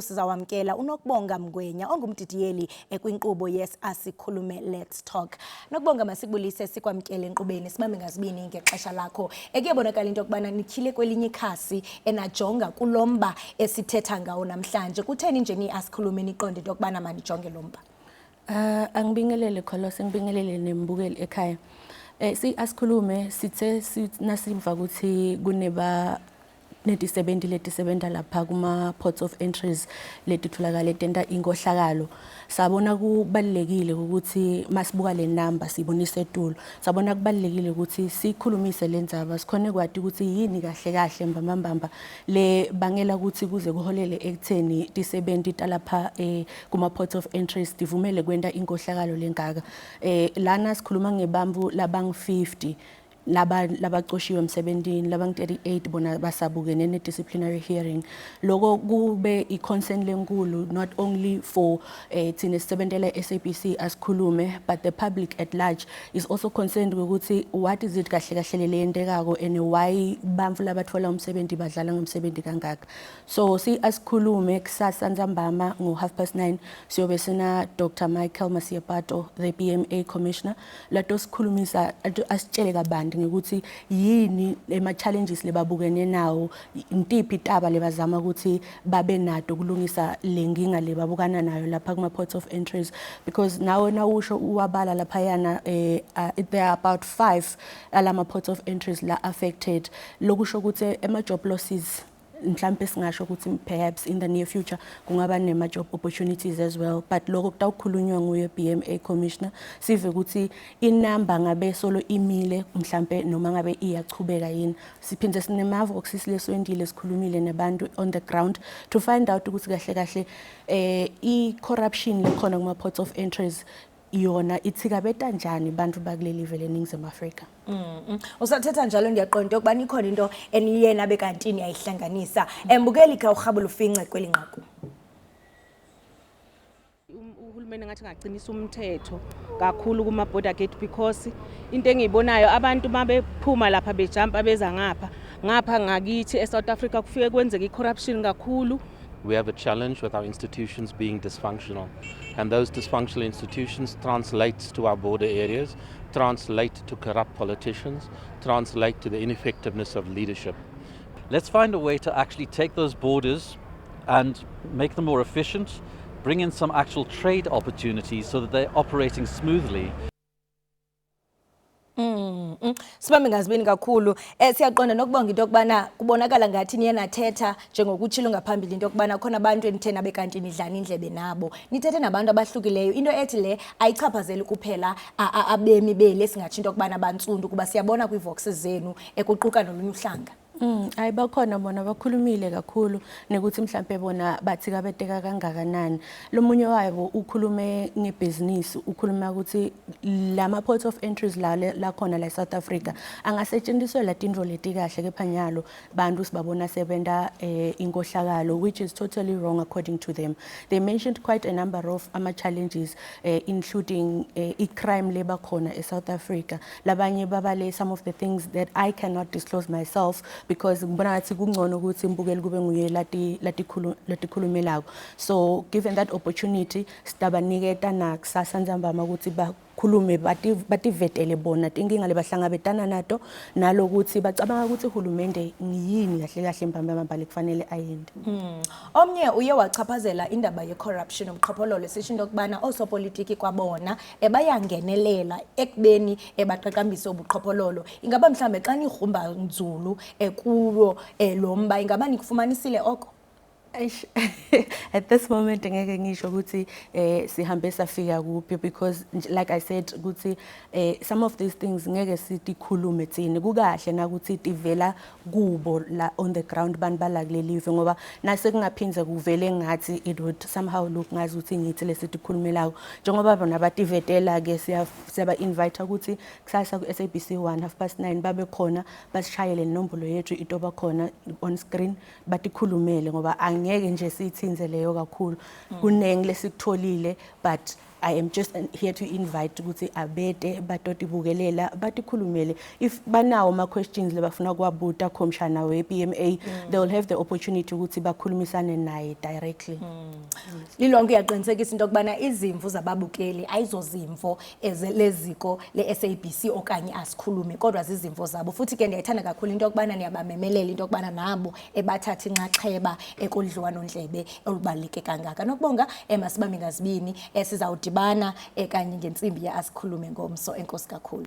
Sizawamkela uNokubonga Mngwenya, ongumdidiyeli kwinkqubo Yes Asikhulume Let's Talk. Nokubonga, masikubulise, sikwamkele enkqubeni, sibambe ngazibini ngexesha lakho. Ekuyabonakala into yokubana nityhile kwelinye ikhasi enajonga kulo mba esithetha ngawo namhlanje. Kutheni nje ni-Asikhulume niqonde into yokubana manijonge lo mba? Angibingelele Kholos, ngibingelele nembukeli ekhaya. Si Asikhulume sithe nasimva ukuthi kuneba netisebenti letisebenta lapha kuma ports of entries letitholakala etenta inkohlakalo, sabona kubalulekile ukuthi masibuka le number sibonise etulu, sabona kubalulekile ukuthi sikhulumise le ndzaba, sikhone kwati ukuthi yini kahle kahle mbambambamba le bangela ukuthi kuze kuholele ekutheni tisebenti talapha kuma ports of entries tivumele kwenta inkohlakalo lengaka. Lana sikhuluma ngebantfu labang 50 laba labacoshiwe emsebentini, labang-38 bona basabukene ne-disciplinary hearing. Loko kube i-concern lenkulu, not only for thina sisebentela i-SABC Asikhulume, but the public at large is also concerned ukuthi what is it kahle kahle le yentekako and why bantfu labatfola umsebenzi badlala ngomsebenzi kangaka. So si Asikhulume kusasa ntsambama ngo-9:30 siyobe sina Dr Michael Masiapato, the BMA commissioner, lato sikhulumisa, asitshele kabanti ngekuthi yini ema-challenges lebabukene nawo, intiphi taba lebazama ukuthi babe nato kulungisa le nkinga lebabukana nayo lapha kuma-ports of entries, because nawe nawusho uwabala laphayana, there are about five alama ports of entries la affected. Lokusho ukuthi ema-job losses, mhlambe singasho ukuthi perhaps in the near future kungaba nema-job opportunities as well, but lokho kutawukhulunywa nguye BMA commissioner, sive ukuthi inamba ngabe solo imile mhlambe noma ngabe iyachubeka yini. Siphinde sinemavo leswendile, sikhulumile nabantu on the ground to find out ukuthi kahle kahle i-corruption lekhona kuma-ports of entries yona ithikabeta njani bantu bakuleli vele eNingizimu Afrika. Usathetha njalo, ndiyaqonda into yokubana ikhona into eniye nabe kanti niyayihlanganisa. Embukeli, kha urhabula ufince kweli nqaku. Uhulumeni ngathi ngaqinisa umthetho kakhulu kuma-border gate, because into engiyibonayo, abantu mabephuma lapha bejampa beza ngapha ngapha ngakithi e-South Africa, kufike kwenzeka i-corruption kakhulu. We have a challenge with our institutions being dysfunctional. And those dysfunctional institutions translate to our border areas, translate to corrupt politicians, translate to the ineffectiveness of leadership. Let's find a way to actually take those borders and make them more efficient, bring in some actual trade opportunities so that they're operating smoothly. Sibambe ngazibini kakhulu. Siyaqonda nokubonga into yokubana kubonakala ngathi niye nathetha njengokutshilo ngaphambili into yokubana khona abantu enithe nabe kanti nidlana indlebe nabo. Nithethe nabantu abahlukileyo. Into ethi le ayichaphazeli kuphela abemi beli, singatsho into yokubana bantsundu, kuba siyabona kwii-voxes zenu ekuquka nolunye uhlanga. Ayi, bakhona bona bakhulumile kakhulu nekuthi mhlambe bona bathi kabeteka kangakanani. Lomunye wabo ukhulume ngebhizinisi, ukhuluma ukuthi lama ports of entries la khona la eSouth Africa angasetshenziswa tintfo leti kahle, kepha nyalo bantu sibabona sebenta inkohlakalo, which is totally wrong according to them. They mentioned quite a number of ama challenges, including i-crime leba khona eSouth Africa. Labanye babale some of the things that I cannot disclose myself, because ngibona ngathi kungcono ukuthi imbukeli kube nguye lati latikhulumelako. So given that opportunity, sitabaniketa nakusasa ntsambama ukuthi bakhulume, bativetele bona tinkinga lebahlangabetana nato, nalokuthi bacabanga ukuthi uhulumende ngiyini kahle kahle mbamba kufanele ayende. Omnye uye wachaphazela indaba ye-corruption, ubuqhophololo, sisho into yokubana oosopolitiki kwabona bayangenelela ekubeni baqaqambise ubuqhophololo. Ingaba mhlawumbe xa nigrumba nzulu kuwo lo mba, ingaba nikufumanisile oko? Eish, at this moment ngeke ngisho ukuthi sihambe safika kuphi, because like I said ukuthi some of these things ngeke sithi thina kukahle nakuthi tivela kubo la on the ground, bantu bala kuleli live, ngoba nase kungaphinze kuvele ngathi it would somehow look ngazi ukuthi ngithi lesitikhulumelako. Njengoba bona bativetela ke, siyaba invite ukuthi kusasa ku SABC 1 9:30 babe khona, basishayele inombolo yethu itoba khona on screen, batikhulumele, ngoba angeke nje siyithinze leyo kakhulu. Kunengi lesikutholile, but I am just here to invite ukuthi abete batotibukelela, batikhulumele. If banawo ama questions lebafuna kuwabuta commissioner we-BMA, they will have the opportunity ukuthi bakhulumisane naye directly. Lilonke uyaqinisekisa into yokubana izimvo zababukeli ayizozimvo leziko le-SABC okanye Asikhulume, kodwa zizimvo zabo. Futhi ke ndiyayithanda kakhulu into yokubana niyabamemelela into yokubana nabo ebathathe inxaxheba ekudliwanondlebe olubaluleke kangaka. Nokubonga, masibambe ngazibini, sizawudibana kanye ngentsimbi ye-Asikhulume ngomso. Enkosi kakhulu.